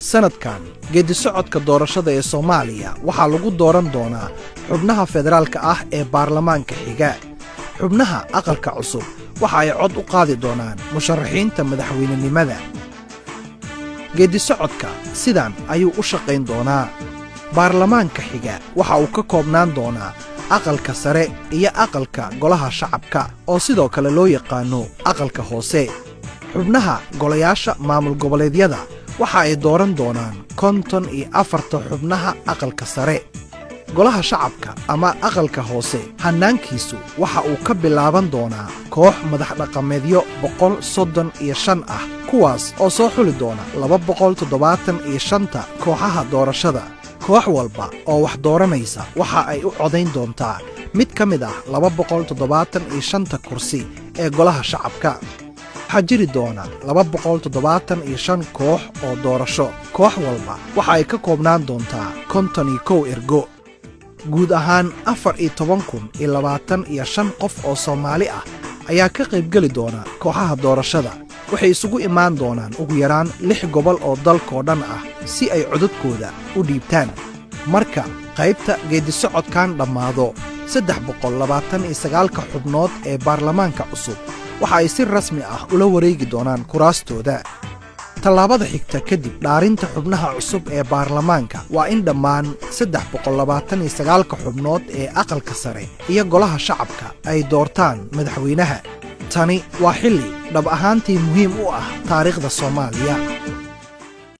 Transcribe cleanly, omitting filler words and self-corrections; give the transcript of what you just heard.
Sannadkan geeddi-socodka doorashada ee Soomaaliya waxaa lagu dooran doonaa xubnaha federaalka ah ee baarlamaanka xiga. Xubnaha aqalka cusub waxa ay cod u qaadi doonaan musharaxiinta madaxweynenimada. Geeddi-socodka sidan ayuu u shaqayn doonaa. Baarlamaanka xiga waxa uu ka koobnaan doonaa Aqalka Sare iyo Aqalka Golaha Shacabka, oo sidoo kale loo yaqaano Aqalka Hoose. Xubnaha golayaasha maamul goboleedyada waxa ay dooran doonaan 54-ta xubnaha Aqalka Sare. Golaha Shacabka ama Aqalka Hoose hannaankiisu waxa uu ka bilaaban doonaa koox madax dhaqameedyo 135 ah, kuwaas oo soo xuli doona 275-ta kooxaha doorashada. Koox walba oo wax dooranaysa waxa ay u codayn doontaa mid ka mid ah 275-ta kursi ee Golaha Shacabka. Waxaa jiri doona 275 koox oo doorasho. Koox walba waxa ay ka koobnaan doontaa 51 ergo. Guud ahaan 14,025 qof oo Soomaali ah ayaa ka qaybgeli doona kooxaha doorashada. Waxay isugu imaan doonaan ugu yaraan lix gobol oo dalkoo dhan ah si ay codadkooda u dhiibtaan. Marka qaybta geeddisocodkan dhammaado, 329-ka xubnood ee baarlamaanka cusub waxa ay si rasmi ah ula wareegi doonaan kuraastooda. Tallaabada xigta kadib dhaarinta xubnaha cusub ee baarlamaanka waa in dhammaan 329-ka xubnood ee Aqalka Sare iyo Golaha Shacabka ay doortaan madaxweynaha. Tani waa xilli dhab ahaantii muhiim u ah taariikhda Soomaaliya.